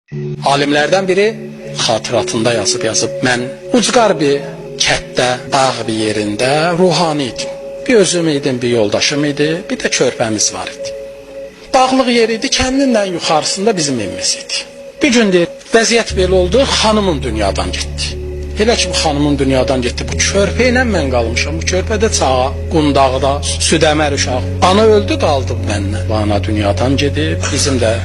Alimlərdən biri xatıratında yazıb, mən ucqar bir kətdə, dağ bir yerində ruhani idim. Bir özüm idim, bir yoldaşım idi, bir də körpəmiz var idi. Dağlıq yer idi, kəndin ən yuxarısında bizim evimiz idi. Bir gün deyir, vəziyyət belə oldu, xanımım dünyadan getdi. Elə ki bu xanımın dünyadan getdi, bu körpə ilə mən qalmışam. Bu körpə də çağa, qundağda, südəmər uşaq. Ana öldü, qaldı məndən. Ana dünyadan gedib, bizim də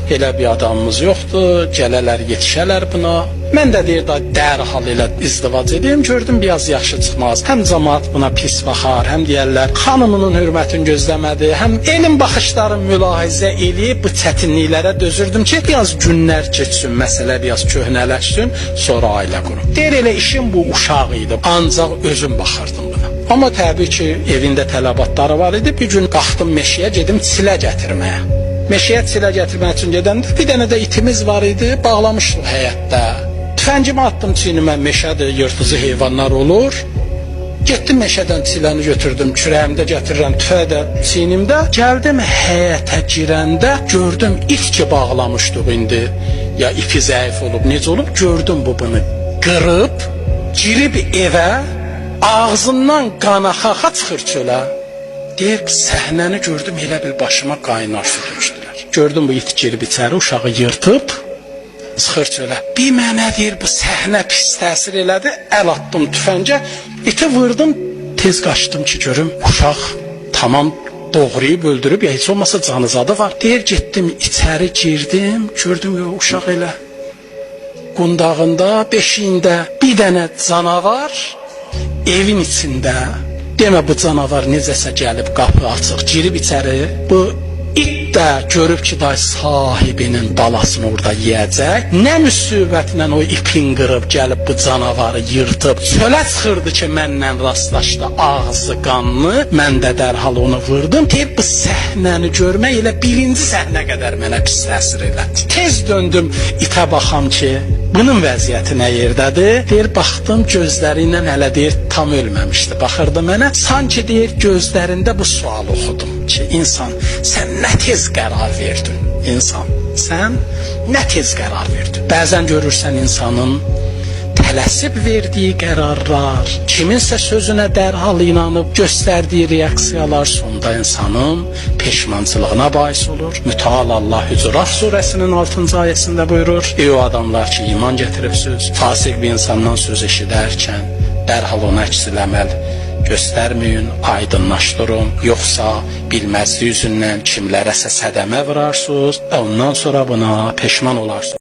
elə bir adamımız yoxdur, gələlər yetişələr buna. Mən də deyir da dərhal elə izdivac edeyim, gördüm biraz yaxşı çıxmaz. Həm cəmaət buna pis baxar, həm deyərlər xanımının hörmətini gözləmədi, həm elm baxışları mülahizə eləyib bu çətinliklərə dözürdüm ki, biraz günlər keçsin, məsələ biraz köhnələşsin, sonra ailə qurum. Deyir elə işim bu uşaq idi, ancaq özüm baxırdım buna. Amma təbii ki, evində tələbatları var idi. Bir gün qalxdım meşəyə, gedim çilə gətirməyə. Meşəyə çilə gətirmək üçün gedəndə bir dənə də itimiz var idi, bağlamışdıq həyətdə. Tüfəngimi atdım çiynimə, meşədir, yırtıcı heyvanlar olur. Getdim meşədən çiləni götürdüm, kürəyimdə gətirirəm, tüfəyi də çiynimdə. Gəldim həyətə girəndə gördüm it ki bağlamışdıq indi. Ya ipi zəif olub, necə olub, gördüm bu bunu qırıb, girib evə, ağzından qan axa-axa çıxır çölə. Deyir, səhnəni gördüm, elə bil başıma qaynar su tökdülər. Gördüm bu it girib içəri, uşağı yırtıb, çıxır çölə. Bir mənə deyir, bu səhnə pis təsir elədi, əl atdım tüfəngə, iti vurdum, tez qaçdım ki, görüm, uşaq tamam doğrayıb öldürüb, ya heç olmasa canı zadı var. Deyir, getdim içəri girdim, gördüm yox, uşaq elə qundağında, beşiyində bir dənə canavar evin içində. Demə bu canavar necəsə gəlib qapı açıq, girib içəri. Bu it də görüb ki, day sahibinin balasını orada yeyəcək. Nə müsibətlə o ipin qırıb gəlib bu canavarı yırtıb çölə çıxırdı ki, mənlə rastlaşdı, ağzı qanlı. Mən də dərhal onu vurdum. Deyir, bu səhnəni görmək elə birinci səhnə qədər mənə pis təsir elədi. Tez döndüm itə baxam ki, bunun vəziyyəti nə yerdədir? Deyir, baxdım gözləri ilə hələ deyir tam ölməmişdi. Baxırdı mənə, sanki deyir gözlərində bu sualı oxudum ki, insan sən nə tez qərar verdin? İnsan, sən nə tez qərar verdin? Bəzən görürsən insanın tələsib verdiyi qərarlar, kiminsə sözünə dərhal inanıb göstərdiyi reaksiyalar sonda insanın peşmançılığına bais olur. Mütəal Allah Hücurat surəsinin 6-cı ayəsində buyurur: "Ey o adamlar ki, iman gətiribsiniz, fasıq bir insandan söz eşidərkən dərhal ona əks əməl göstərməyin, aydınlaşdırın, yoxsa bilməzlik yüzündən kimlərəsə sədəmə vurarsınız, ondan sonra buna peşman olarsınız."